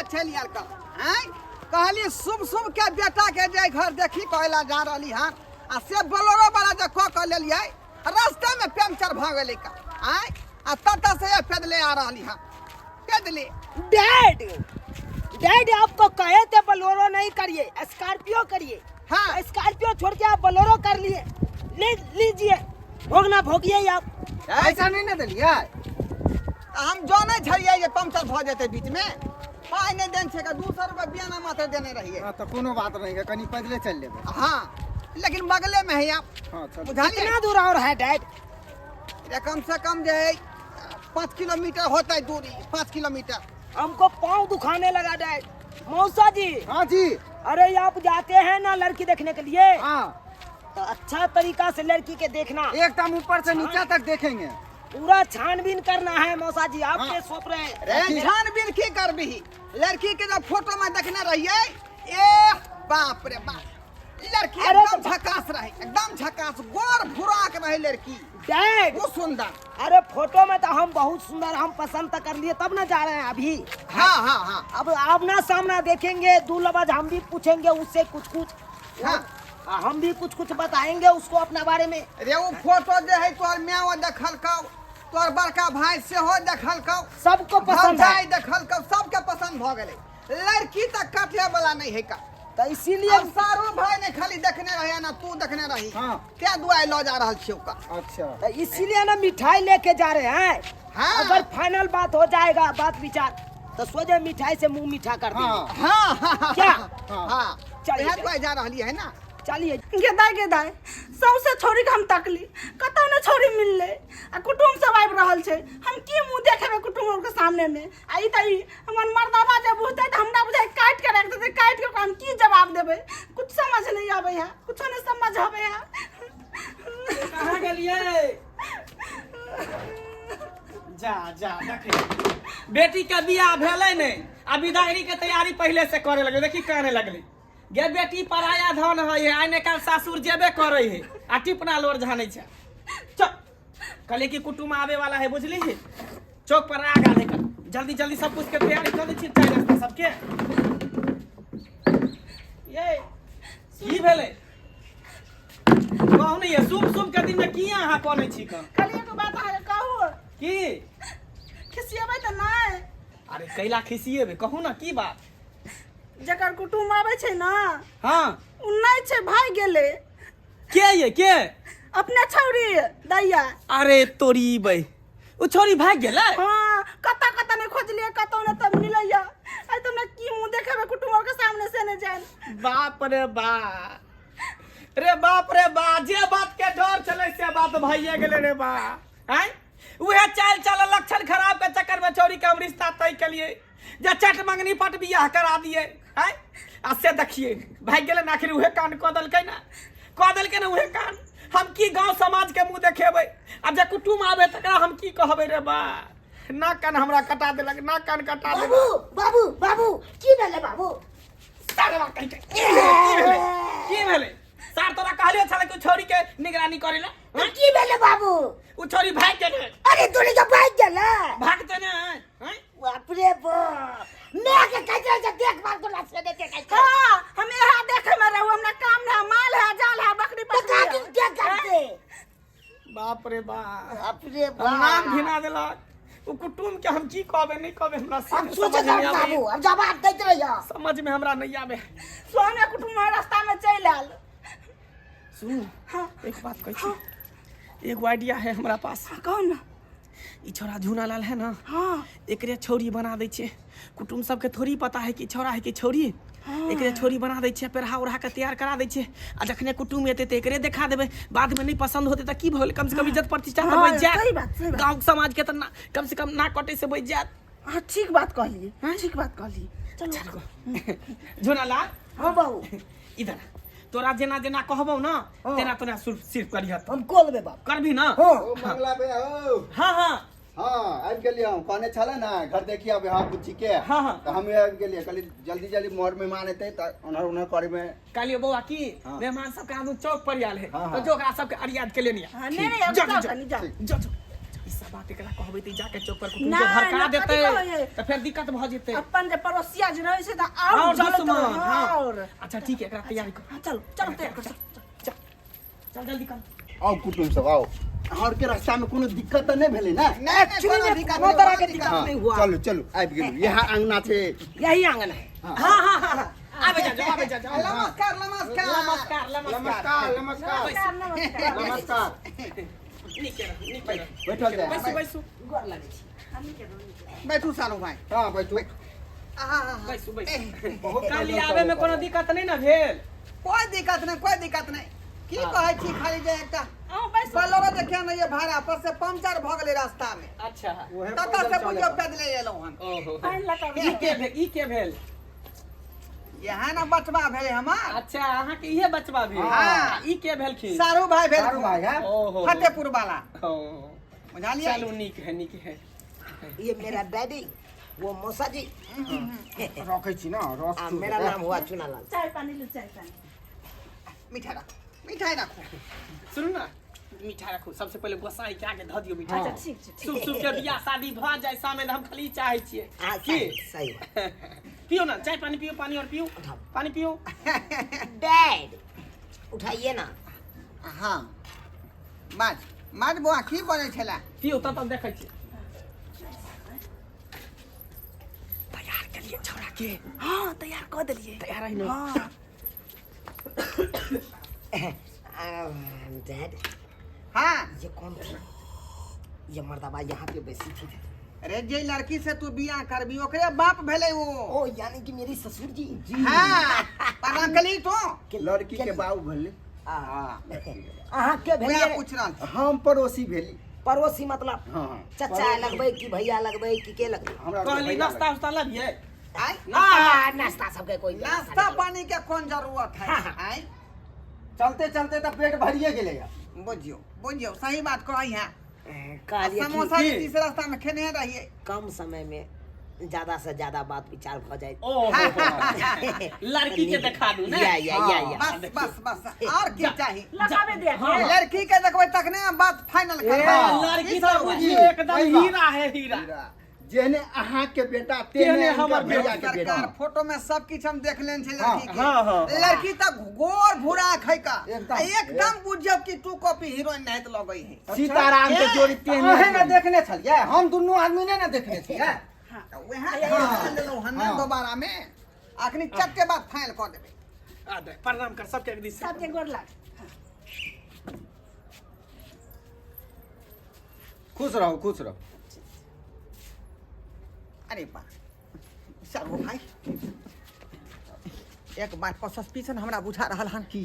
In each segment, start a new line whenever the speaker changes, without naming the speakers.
चलि आयल कऽ आँय। कहली शुभ शुभ के बेटा के जे घर देखी कहला जा रहली हन, आ से बोलेरो वाला जे कऽ कऽ लेलियै, रास्ते में पंचर भऽ गेलै का आँय, आ ततऽ से पैदले आ रहली हन पैदले।
डैड डैड, आपको कहे थे बोलेरो नहीं करिए, स्कॉर्पियो करिए।
हाँ।
स्कॉर्पियो छोड़ के आप बोलेरो कर लिए। ले लीजिए, भोगना भोगिए आप।
पैसा नहीं ना देलियै?
हम जानै छलियै जे पंचर भऽ जेतै बीच में, पाइ नहि देने छै, 200 रुपया बियाना मात्र देने रहियै।
हाँ, तऽ कोनो बात नहीं है, कनी पैदले चलि लेबै।
हाँ, लेकिन बगले में है आप।
हाँ, चलू।
बुझलियै?
कितना दूर और है डैड?
रे कम से कम जे है 5 किलोमीटर होता है दूरी, 5 किलोमीटर।
हमको पाँव दुखाने लगा डैड। मौसा जी।
हाँ जी।
अरे आप जाते हैं ना लड़की देखने के लिए?
हाँ।
तो अच्छा तरीका से लड़की के देखना,
एकदम ऊपर से नीचा तक देखेंगे,
पूरा छानबीन करना है मौसा जी, आपके
हाँ।
सौंप रहे हैं।
रे छानबीन की करबी, लड़की के जब फोटो में देखने रहिए, ए बाप रे बाप, लड़की
अरे
एकदम
तो
झकास रहे, एकदम झकास, गोर भुराक रहे लड़की।
डैड।
बहुत सुंदर।
अरे फोटो में तो हम बहुत सुंदर, हम पसंद तो कर लिए तब ना जा रहे हैं अभी।
हाँ, हाँ, हाँ।
अब आमना सामना देखेंगे, दो लफ्ज हम भी पूछेंगे उससे कुछ कुछ।
हाँ।
हम भी कुछ कुछ बताएंगे उसको अपना बारे में।
रे वो फोटो जे है तोहर माओ देखलकौ, तोहर बड़का भाई सेहो देखलकौ,
सबको पसंद है।
भौजाई देखलकौ, सबके पसंद भ गेलै। लड़की तऽ काटे वाला नहीं है का।
तो इसीलिए
अब सारू भाई ने खाली देखने रहे ना तू देखने रही।
हाँ।
क्या दुआई लो जा रहल छियौ का।
अच्छा।
तो इसीलिए ना मिठाई लेके जा रहे हैं।
हाँ।
अगर फाइनल बात हो जाएगा, बात विचार, तो सोझे मिठाई से मुंह मीठा कर देंगे।
हाँ।
हाँ, हाँ, हाँ,
क्या?
हाँ, हाँ।
चलिए,
इएह
चलिए।
दुआई जा रहली है ना।
चलिए।
गेदाय गेदाय सौंसे छौड़ी के हम तकली, कतौ ने छौड़ी मिललै, आ कुटुम सब आबि रहल छै, हम की मुंह देखेबै कुटुम के सामने में? आ ई तऽ ई हमर मर्दाबा जे बुझतै तऽ हमरा बुझाइ काटि के राखि देतै, काटि के ओकरा हम की जवाब देबै? कुछ समझ नहि आबै है, कुछो नहि समझ आबै है।
कहाँ गेलियै? जा जा देखी, बेटी के बियाह भेलै नहि आ विदागरी के तैयारी पहिले से करे लगलै। देखी काने लगलै गे, बेटी पराया धन है, आइ ने काल सासुर जेबे करे है, आ टिपना लोर जानै छै। चल कहलिए कि कुटुम आवे वाला है, बुझली? चौक पर आ गेल है, जल्दी जल्दी सब कुछ के तैयारी कर दै छी, चाय नाश्ता सबके। ये की भेलै कहू ने? ये शुभ शुभ के दिन में किया अहाँ कनै छी कऽ?
खाली एगो बात अहाँके कहू।
की?
खिसियेबै तऽ नहि?
अरे कैला खिसियेबै, कहू ना की बात।
जकर कुटुम आबै छै ने,
हाँ,
ओ नहि छै, भागि गेलै।
के ये के?
अपने छौड़ी दैया।
अरे तोरी बै, ओ छौड़ी भागि गेलै?
हाँ, कतऽ कतऽ नहि खोजलियै, कतौ नहि तब मिलैया। आइ तऽ हमरा की मुँह देखेबै कुटुम के सामने से नहि जान।
बाप रे बाप रे बाप रे बा, जे बात के डर छलै से बात भइए गेलै रे बा। आँय, उहे चाल चाल लक्षण खराब के चक्कर में छौड़ी के हम रिश्ता तय केलिए जे चट मंगनी पट बियाह करा दिए। आँय, आ से देखिए भागि गेलै ने, आखिर उहे कांड कऽ देलकै ने, कऽ देलकै ने उहे कांड। हम की गांव समाज के मुंह देखेबै, आ जे कुटुम आबे तकरा हम की कहबै रे बा? नाक कान हमरा कटा देलक, नाक कान कटा देलक।
बाबू बाबू बाबू, की भेलै बाबू?
सारवा कहि के की भेलै, की भेलै, की भेलै सार? तोरा कहलियो छलै कि छौड़ी के निगरानी करे ला।
तो की भेलै बाबू?
उ छौड़ी भागि गेलै।
अरे तोरी के भागि गेलै?
भागते ने हैं?
बाप रे बाप, मैं के कहै छै देखभाल तोरा से नहीं देखै छै।
हाँ, हम यहाँ देखे में रहू, हमरा काम नहीं है, माल है, जाल है, बकरी
तो
बकरी है।
का दिन देख करते?
बाप रे बाप,
बाप रे बाप,
नाम घिना देलक। उ कुटुम के हम की कहबै नहीं कहबै, हमरा से
अब सोचे
समझ नहीं आबै।
बाबू, अब जवाब दैत रहियो।
समझ में हमरा नहीं आवे।
सोने कुटुम रास्ता में चलि आयल।
सुनू।
हाँ।
एक बात कहै छी, एगो आइडिया है हमरा पास।
हाँ, कहू ना।
ई छौड़ा झूना लाल है ना?
हाँ।
एकरे छौड़ी बना दै छै। कुटुम सबके थोड़ी पता है कि छौड़ा है कि छौड़ी। एकरे छौड़ी बना दै छै, पेरहा उड़हा के तैयार करा दै छै, आ जखने कुटुम एतै तऽ एकरे देखा देबै। बाद में नहीं पसंद होतै तऽ की भऽ गेलै? कम से कम इज्जत प्रतिष्ठा तऽ
हाँ,
बचि जायत।
सही बात, सही बात।
गाँव समाज के तऽ ना कम से कम ना कटे से बचि जायत।
हाँ, ठीक बात कहलिए, ठीक बात कहलिए, चलो।
झूना लाल।
हाँ बाबू।
इधर तोरा जेना जेना कहबौ ना,
हाँ।
तेना तेना सिर्फ सिर्फ करिह।
हम कऽ लेबै बाप।
करबी ना?
हाँ।
ओ मंगला बे हो।
हाँ हाँ।
हाँ, आबि गेलियै हम। कहने छलै ने घर देखी आबे हाँ बुच्ची के।
हाँ, हाँ।
तऽ हम आबि गेलियै, कहली जल्दी जल्दी मोर मेहमान एतै तऽ ओनहर ओनहर करे में।
कहलियो बौआ की
हाँ।
मेहमान सबके आदमी चौक पर आयल है,
हाँ,
तो
हाँ।
जो ओकरा सबके अरियाद के लेनी।
हाँ, नहीं नहीं, अब
जो
जाओ
जो
कनी, जाओ।
जो जो ई सब बात एकरा कहबै त जाके चौक पर कुटुम के
नहि,
भड़का
नहि,
देतै
कथी कहबै?
त फेर दिक्कत भऽ जेतै।
अपन जे पड़ोसिया जे रहै छै तऽ आओर
और
जलत
दुश्मन, हाँ।
और
अच्छा ठीक है, एकरा तैयारी कर।
हाँ, चलो चलो तैयार कर, चलो।
चल चल जल्दी कर।
आउ कुटुम सब आउ। अहाँ के रास्ता में कोनो दिक्कत तऽ नहि भेलै ने?
नहि,
एक्चुअली
कोनो
में
दिक्कत
कोनो
नहि,
तरह के
कोनो
दिक्कत
हाँ,
नहीं हुआ।
चलू चलू आबि गेलू। यहाँ अंगना छै।
यही आंगन है।
हाँ हाँ हाँ हाँ, आबे जा जाओ, आबे जा जाओ।
नमस्कार नमस्कार
नमस्कार नमस्कार।
नमस्कार नमस्कार
नमस्कार।
नमस्कार।
नीके रहू, नीके रहू।
बैठल जाय।
बैसू बैसू।
गोर लगे छी।
बैठू सारू भाई।
हाँ बैठू।
आहा, हा, हा।
बैसू बैसू।
बहुत
काल्हि आबे में कोनो दिक्कत नहीं ना भेल?
कोई दिक्कत नहीं, कोई दिक्कत नहीं। की
हाँ।
कहै छी खाली जे एकटा
अहूँ बैसू।
बोलेरो देखिया नहीं ये भाड़ा पर से पंचर भऽ गेलै रास्ता में।
अच्छा।
उहे
ततऽ
पैदल
से
चलै
बुझियौ
पड़ल।
पैदले एलहुँ हन।
ओहो।
पानि लऽ कऽ
ई के भेल? ई के भेल?
इएह ने बचबा भेलै हमार।
अच्छा, अहाँ के इहे बचबा भेल?
हाँ।
ई के भेलखिन?
सारू भाई भेल।
सारू भाई है।
ओहो।
फतेहपुर वाला।
ओ।
बुझलियै?
चलू नीक है, नीक है।
ये मेरा डैडी, वो मौसा जी।
रखै छी ने रस।
आ, मेरा नाम हुआ चुनालाल।
चाय पानी लू, चाय पानी।
मिठाई राखू, मिठाई राखू।
सुनू ना, मिठाई राखू। सबसे पहिले गोसाई के आगे धऽ दियौ मिठाई।
अच्छा ठीक छै, ठीक।
शुभ शुभ के बियाह शादी भऽ जाय सामने, हम खाली चाहै छियै।
हाँ,
की
सही सही बात।
पियो ना चाय पानी पियो, पानी और पियो।
उठाओ।
पानी पियो।
डैड उठाइए ना।
हाँ बाज बाज बौआ, की बजै छलै?
पियो तब तब देखै छियै। तैयार केलियै छौड़ा के?
हाँ तैयार कऽ देलियै।
तैयार है ने?
हाँ।
डैड।
हाँ।
ये कौन थी? ये मर्दाबा यहाँ पे बैसी थी।
अरे जे लड़की से तू बियाह करबी ओकरे बाप भेलै ओ।
ओ यानी कि मेरी ससुर जी।
हाँ, प्रणाम कली तू।
लड़की के बाबू भेलै।
हाँ, अहाँ के
वएह
भेलियै?
पूछ रहल छी।
हम पड़ोसी भेली।
पड़ोसी मतलब?
हाँ हाँ।
चचा लगबै कि भैया लगबै कि के लगबै?
हमरा
कहली
भैया
नाश्ता उस्ता लबियै?
आय
आ, नाश्ता सबके कोई
नाश्ता पानी के कोन जरूरत है?
हाँ।
आय
चलते चलते तऽ पेट भरिए गेलै।
बुझियौ बुझियौ, सही बात कहै है।
कहलियै कि
समोसा
की?
लिट्टी से रास्ता में खेने रहिए।
कम समय में ज्यादा से ज्यादा बात विचार भ जाए।
ओहो, लड़की के देखा दू ने।
या या या या।
बस बस बस, और की चाही?
लगाबे दे।
हाँ।
लड़की के देखबै तखने हम बात फाइनल करबै।
लड़की
की
तऽ
सब
बुझियौ एकदम
सही बात।
हीरा है, हीरा।
जेहने अहाँ के बेटा
तेहने
तेहने
हमर
हमर भैया के बेटा।
सरकार फोटो में सब किछु हम देख लेने छै लड़की के।
हाँ, हाँ।
लड़की तऽ गोर भूरा है का
एकदम।
एकदम बुझियौ कि टू कॉपी हीरोइन नाहित लगै है।
सीताराम के जोड़ी तेहने।
अहें ने देखने छलियै? हम दुनू आदमी ने देखने छियै।
तऽ वएह देख लेलहुँ हन ने दोबारा में, अखनी चट्टे बात फाइनल कऽ देबै।
आ दे, प्रणाम कर सबके एक दिस से।
सबके गोर लाग।
खुश रहू खुश रहू।
अरे बा सारू भाई, एक बात पर सस्पिशन हमरा बुझा रहल हन।
की?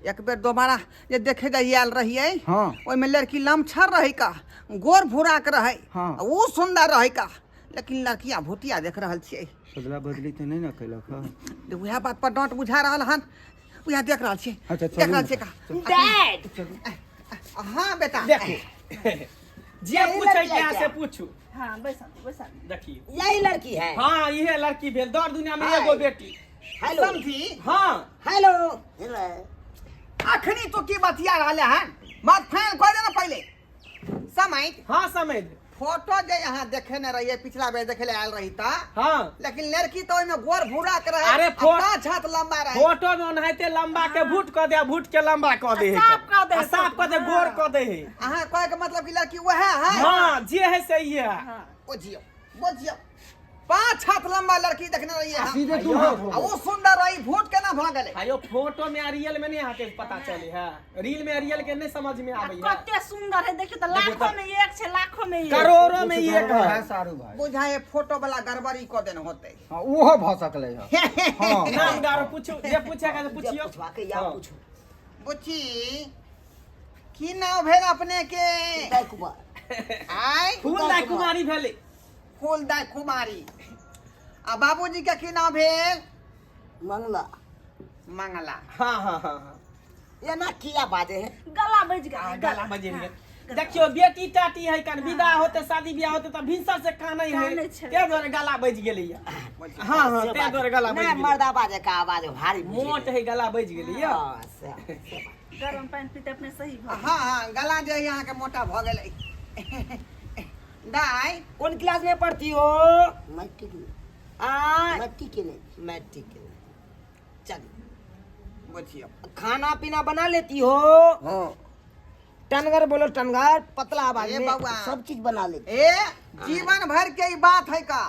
एक बेर दोबारा जे देखे जाइए आयल रहियै।
हाँ।
ओहिमे लड़की लमछर रहै का, गोर भूरा के रहै।
हाँ।
ओ सुंदर रहै का, लेकिन लड़किया भूतिया देख रहल छियै।
बदला बदली तऽ नहि ने केलक हँ?
जे उएह बात पर डांट बुझा रहल हन, उएह देख रहल छियै।
अच्छा,
देख
चलू
रहल
ने।
छियै का।
डैड।
हाँ बेटा।
देखू, जे
यही
पूछै
लड़की
के
है
अहाँ
क्या?
से पूछू।
हाँ बैसा बैसा।
देखियौ।
यही लड़की है।
हाँ, इहे लड़की भेल। दर दुनिया में
हाय।
एगो बेटी।
हेलो।
समझी।
हाँ।
Hello hello.
अखनी तो की बतिया रहल हन? बात फाइनल कर देना पहले समय।
हाँ समझ।
फोटो जे यहाँ देखे ने रहिए पिछला बेर देखे ले आयल रही ता।
हाँ।
लेकिन लड़की तो ओहिमे गोर भूरा के रहे।
अरे
आ पाँच हाथ लंबा रहे।
फोटो में ओनाहिते लंबा के भूट कऽ दे आ भूट के लंबा कऽ दे है।
साफ कऽ दे है।
आ साफ कऽ दे, गोर कऽ दे है।
अहाँ कहे के मतलब कि लड़की वएह है?
हाँ, जे है सही है।
हाँ।
बुझियौ बुझियौ, पाँच हाथ लंबा लड़की देखने रहिए हम।
सीधे दू हाथ हो
आ वो सुंदर रही, भूत केना भऽ गेलै?
आयो फोटो में आ रियल में नहीं अहाँके पता चले है। रील में आ रियल के नहीं समझ में
आ
आबै है।
कते सुंदर है देखियौ तऽ, लाखों में एक छै, लाखों में एक।
करोड़ों में एक है।
सारू भाई।
बुझाए फोटो वाला गड़बड़ी कऽ देने होतै।
हाँ, ओहो भऽ सकलै हँ हाँ।
नाम गारो पूछू, जे पूछेगा से
जे
पूछियो।
पूछवा के या
हाँ।
पूछू।
बुच्ची, की नाम भेल अपने के?
उदय कुमार।
आय?
फूल दाई कुमारी भेलै।
फूलदाय कुमारी। आ बाबूजी के की नाम भेल?
मंगला।
मंगला।
हाँ हाँ हाँ हाँ।
ये ना किया बाजे है?
गला बज गेलै।
हाँ, गला बजे है। देखियो बेटी टाटी है कन विदा होते, शादी बियाह होते तऽ भिनसर से कानै है।
कानै छै।
ते दुआरे गला बजि गेलै। हाँ हाँ,
से
ते
बात।
दुआरे गला बजि
नहीं
गेलै।
मर्दा बाजे का आवाज भारी बुझे।
मोट है, गला बजि गेलै या।
हाँ, से बात।
गरम पानि पीते अपने सही भऽ
हाँ हाँ, गला जे है अहाँके मोटा भऽ गेलै। दाई
कौन क्लास में पढ़ती हो?
मैट्रिक में।
आ
मैट्रिक के नहीं।
मैट्रिक के। चलिए
बुझियो।
खाना पीना बना लेती हो?
हाँ।
टनगर बोलो, टनगर, पतला आवाज
ए
में।
बउआ।
सब चीज बना लेती।
ए जीवन भर के ई बात है का,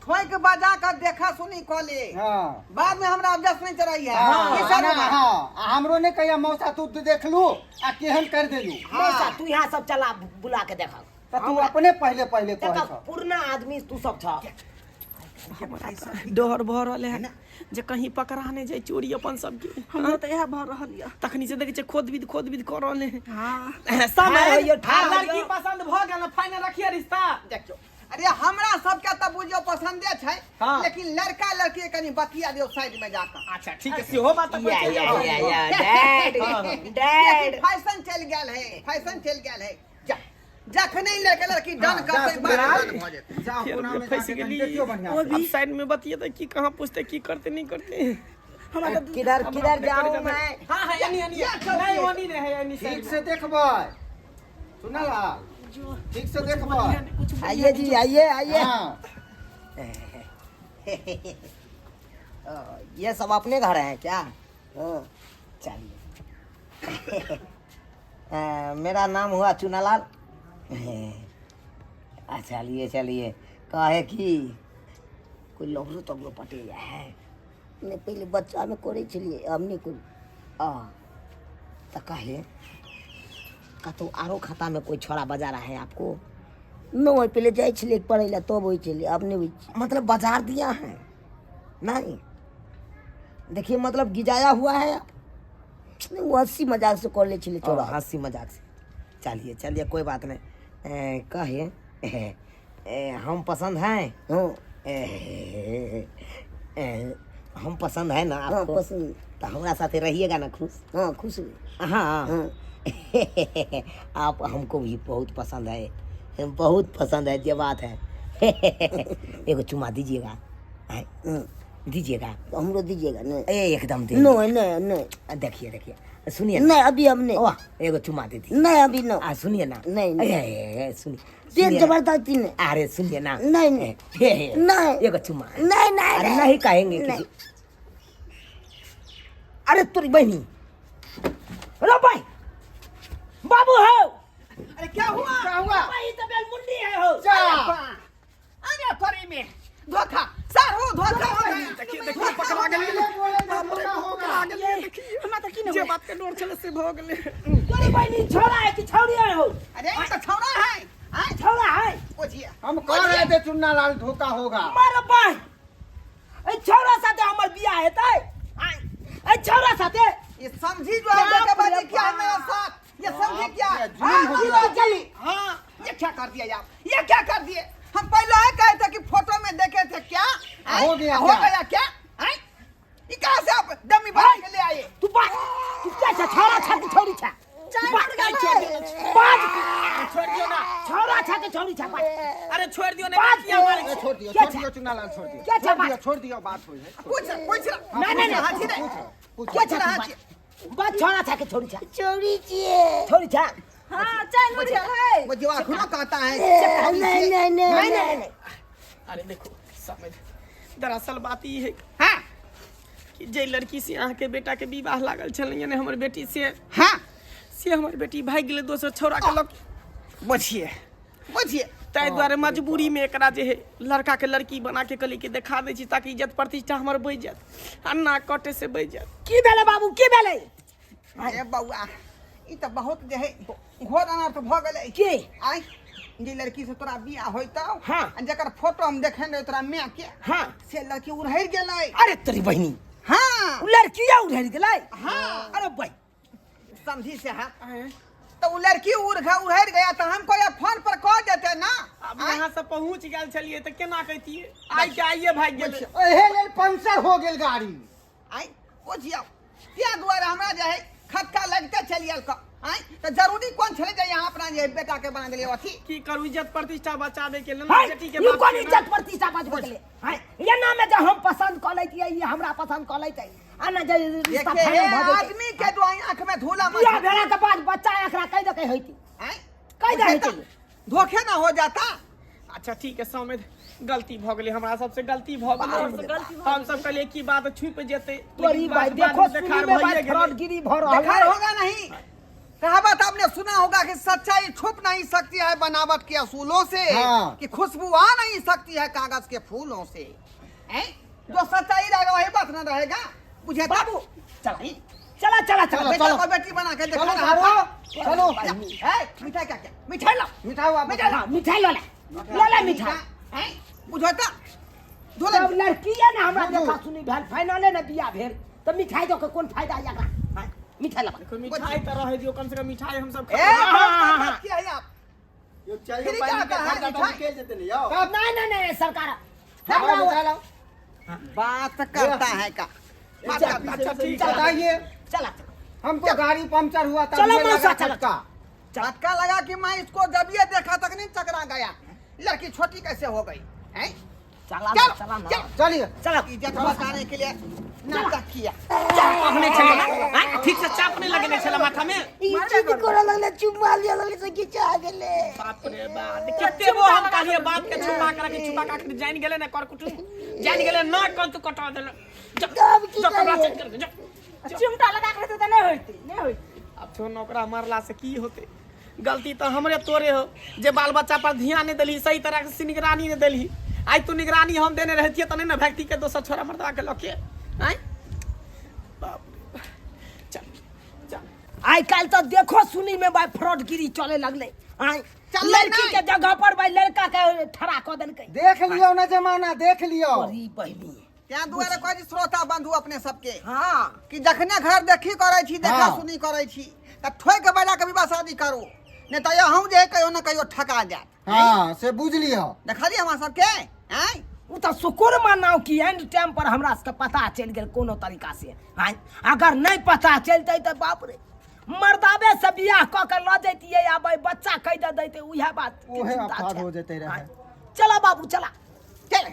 ठोक बजा कर देखा सुनी कऽ ले।
हाँ।
बाद में हमरा ऑब्जेक्शन नहीं चढ़ाई है।
हाँ,
की सर
ना,
बा?
हाँ, आ हमरो ने कहिया मौसा तू तो देखलू आ केहन कर देलू।
मौसा तू यहाँ सब चला बुला के देखा।
त तू अपने पहले पहले कहै
देखा
छौ।
पुरना आदमी तू सब छ।
डर भऽ रहल है जे कहीं पकड़ा नहि जाय चोरी अपन सबके।
हमरा तऽ इएह भऽ रहल यऽ।
तखनी से देखै छियै खोद बीद खोद बीद कऽ रहल है।
हाँ।
समय
होइयो, ठाढ़
लड़की
होइयो।
पसंद भऽ गेल, फाइनल रखिए रिश्ता।
देखियौ, अरे हमरा सबके तऽ बुझियौ पसंदे छै।
हाँ।
लेकिन लड़का लड़की के कनि बतिया दियौ साइड में जाकर।
अच्छा ठीक है, सेहो बात तऽ
या
कोइ
या
चलि
या
जाउ।
या डैड डैड
फैशन चलि गेल है, फैशन चलि गेल है। जखने लड़का लड़की डन करतै बात डन भऽ जेतै।
जा कोना में
फँसि
जाके कनि
गेली।
देखियौ बढ़िआँ से।
अब साइड में बतिए की कहाँ पूछते की करते नहीं करते।
हमरा तऽ
किधर किधर जाऊं मैं?
हाँ हाँ यानी यानी नहीं ओनी नहीं है यानी
ठीक से देखबै सुनला, ठीक से देखबै।
आइए जी, आइए आइए।
हाँ।
ये सब अपने घर हैं क्या?
हाँ।
चलिए। मेरा नाम हुआ चुनालाल। चलिए चलिए। कहे कि कोई लौरो तगड़ो पटे है?
नहीं, पहले बच्चा में करे छलिए, अब नहीं कोई।
आ तो कहे कतौ आरो खाता में कोई छोड़ा बजा रहा है आपको?
नहीं, पहले जाइ छलिए पढ़ै ला तब होइ छलिए, अब नहीं होइ छै।
मतलब बाजार दिया है नहीं? देखिए मतलब गिजाया हुआ है आप।
नहीं, वो हंसी मजाक से कर ले छलिए
थोड़ा
थोड़ा।
हंसी मजाक से। चलिए चलिए कोई बात नहीं। कहे हम पसंद हैं?
हाँ।
ए, हम पसंद है ना
हाँ,
आपको?
पसंद।
तो हमारा साथे रहिएगा ना खुश?
हाँ, खुश।
हाँ।
हाँ।
आप हमको भी बहुत पसंद है, बहुत पसंद है, ये बात है। एगो चुमा दीजिएगा। आए, दीजिएगा।
तो हमरो दीजिएगा नहीं?
ए एकदम दे।
नहीं नहीं नहीं।
देखिए देखिए सुनिए ना।
नहीं अभी हम नहीं।
वाह एगो चुमा दे दीजिए।
नहीं अभी नहीं।
आ सुनिए ना।
नहीं, नहीं।
ए, ए, ए, सुनिए।
पेट
सुनिए।
जबरदस्ती नहीं।
अरे सुनिए ना।
नहीं, नहीं।
ए, ए,
नहीं।
एगो चुमा।
नहीं, नहीं,
अरे
नहीं।
नहीं कहेंगे
नहीं।
किसी। अरे तोरी बहनी रो भाई बाबू हो।
अरे क्या हुआ?
क्या हुआ?
भाई तो बेलमुंडी है हो।
जा।
अरे थोड़ी में धोखा सारू धोखा हो गया।
देखिए देखिए पकड़ा गेलै।
होगा।
हमरा तऽ की
जे
नहि
बात के डर छलै से भऽ गेलै।
तोरी बहनी छोड़ा है कि छौड़ी है हो?
अरे ये तो छौड़ा है। आय
छोड़ा है।
पूछिए।
हम कह रहे थे चुन्ना लाल धोखा होगा।
मारो भाई ए छोड़ा साथे हमर बियाह हेतै। ए छोड़ा साथे
ये समझी जो है धोखेबाजी किया है मेरे साथ, ये समझी क्या?
ये जुल्म हो
हाँ,
गया।
जी, हाँ, ये क्या कर दिया यार, ये क्या कर दिए? हम पहले ही कहे थे कि फोटो में देखे थे क्या?
हो गया
हो
क्या?
गया क्या? आय? ये कहाँ से आप डमी बना के ले आए?
तू बात तू क्या छा छोड़ा छा कि छौड़ी छा?
चाय
बात
मुर्गा
छोड़ दियौ।
बात
छोड़ दियौ ना।
छोड़ा छा कि छौड़ी छा? बात
अरे छोड़ दियौ ना।
बात
किया मारे
ए, छोड़ दियो,
क्या
छोड़
छा?
दियो चुन्ना लाल, छोड़ दियो।
क्या छा
छोड़
बात?
दियो, छोड़ दियो, बात हुई है।
पूछ पूछ।
नहीं, नहीं, नहीं।
हाँ, ठीक है।
पूछ।
क्या छा
रहा
तू बात? बात छोड़ा छा कि छौड़ी छा?
चोरी छिए।
छौड़ी छा।
हाँ चाय मुर्गा है।
वो जो अखनो कहता है।
नहीं नहीं नहीं
नहीं नहीं नहीं।
अरे देखो समझ, दरअसल बात ई है
हाँ
कि जे लड़की से अहाँ के बेटा के विवाह लागल छलै यानी हमर बेटी से,
हाँ
से हमर बेटी भागि गेलै दोसर छौड़ा के लग।
बुझिए बुझिए।
ताहि दुआरे मजबूरी में एकरा जे है लड़का के लड़की बना के कहली कि देखा दै छी ताकि इज्जत प्रतिष्ठा हमर बचि जायत आ ना कटे से बचि जायत।
की भेलै बाबू, की भेलै?
अरे बउआ ई तऽ बहुत जे है घोर अनर्थ भऽ गेलै।
की?
आय जे लड़की से तोरा बियाह होइतौ,
हाँ।
आ जकर फोटो हम देखने रहियै तोरा माय के,
हाँ।
से लड़की उड़हरि गेलै।
अरे तोरी बहिनी।
हाँ।
उ लड़किया उड़हरि गेलै?
हाँ।
अरे भाई
समझी से हाँ। तो उ लड़की उड़हरि गया तो हमको ये फोन पर कह देते ना।
अब यहाँ से पहुँच गेल छलियै तऽ केना कहितियै, आइ के आइए भागि गेलै।
एहे लेल पंचर हो गेल गाड़ी।
आय बुझियौ त्या दुआरे हमरा जे है खटका लगते चलि आयल क। आय तऽ जरूरी कोन छलै जे यहाँ अपना जे बेटा के बना देलियै अथी?
की करू इज्जत प्रतिष्ठा बचाबे के लेल
हाय,
बेटी के
ई
बाप
कोन
के ना।
इज्जत प्रतिष्ठा बचबै के लेल? हाय, ये नाम में जे हम पसंद कऽ लैतियै, ई हमरा पसंद कऽ लैतै। आ ना जे रिश्ता
देखे
फाइनल भऽ जैतै।
आदमी के जो आँख में धूला मच
बियाह भेला के बाद बच्चा एकरा कहि दऽ के होइतै।
आय
कहि दऽ
बुझे
होइतै।
तऽ धोखे ना हो जाता।
अच्छा ठीक है सौम्य, गलती भऽ गेलै, हमरा सबसे गलती भऽ गेलै। हम सब कहलियै की बात छुपि जेतै,
तोरी
लेकिन
भाई
बात
देखो
बाद में
सुनी
देखार
में
भइए
भाई
गेलै।
फ्रॉडगिरी भऽ रहल
देखार
है।
होगा नहीं। कहावत आपने सुना होगा कि सच्चाई छुप नहीं सकती है बनावट के असूलों से,
हाँ।
कि खुशबू आ नहीं सकती है कागज के फूलों से। हैं? जो सच्चाई रहेगा वही बात न रहेगा। बुझे
बाबू चला चला चला चला।
बेटा
चलो।
को बेटी बना के देखा
चलो
रहा
बाबू,
था।
चलो।
ए, मिठाई क्या क्या मिठाई लाओ।
मिठाई वापस
मिठाई
हाँ, मिठाई लो ला लो ला मिठाई।
हैं? बुझता धोले
जब लड़की है ना हमरा
बुझू।
देखा सुनी भेल फाइनले ना बियाह भेल तऽ मिठाई दऽ के कोन फायदा एकरा? हाँ, मिठाई लबा।
देखो मिठाई तऽ रहै दियौ, कम से कम मिठाई हम सब
ए, बात बात किया है आप?
यो चाहिए
फ्री
पानी
का
के
आता है
खर्चा तो
मिठाई।
निकल जेतै ने यौ।
नहीं नहीं नहीं सरकार
हमरा
हमरा
मिठाई लाओ।
बात करता है का बात करता
अच्छा ठीक है।
बताइए
चला
हमको गाड़ी पंचर हुआ था।
चलो मौसा, चलो।
झटका लगा कि मैं इसको जब ये देखा तक नहीं चकरा गया, लड़की छोटी कैसे हो गई हैं?
चला
चल
ना, चला ना।
चल
चलिए
चला।
इज्जत बचाने के लिए नाटक किया।
चाप नहि छलै ने आँय? ठीक से चाप नहि लगेने छलै माथा में।
ई चीज करऽ लगले, चुम्मा लिअ लगले से खिचा गेलै।
बाप रे बाप, कते वो हम कहलिए बात के छुपा के रखी, छुपा के आखिर जान गेलै ने कर कुटुम जान गेलै ना कल तू कटा देल।
तब की
जो कपड़ा
करियै?
चेंज कर दे, जो।
चिमटा लगा के रहते तऽ नहि होइतै, नहि होइतै।
आब छौ नौकरा मरला से की होते? गलती तऽ हमरे तोरे हो जे बाल बच्चा पर ध्यान नहीं देलही, सही तरह से निगरानी नहीं देलही। आइ तू निगरानी हम देने रहतियै तऽ नहीं ने भक्ति के दोसर छोरा मर्दवा के लके आइ। बाप रे, चल चल।
आइ काल्हि तऽ देखो सुनी में भाई फ्रॉडगिरी चले लगले। आइ
चललै
लड़की
नहि।
के जगह पर भाई लड़का के ठड़ा कऽ देलकै।
देख लियौ ना जमाना, देख लियौ।
अरे बहिनी
त्या दुआरे कहै छी श्रोता बंधु अपने सबके
हाँ
कि जखने घर देखी करै छी, देखा
हाँ।
सुनी करै छी तऽ ठोकि बजा के विवाह शादी करू, नहीं तऽ अहूँ जे कहियो ने कहियो ठका जायत।
हाँ से बुझ लियौ।
देखलियै हमरा सबके आँय?
ओ तऽ शुक्र मनाउ कि एंड टाइम पर हमरा सबके पता चलि गेल कोनो तरीका से। आँय अगर नहीं पता चलतै तऽ बाप रे मर्दाबे से बियाह कऽ के लऽ जैतियै आ भाई बच्चा कहि दऽ दैतै, उएह बात के
उहे
चिन्ता
अपराध
छै।
हो जेतै रहै।
आँय, चला बाबू चला।
चल।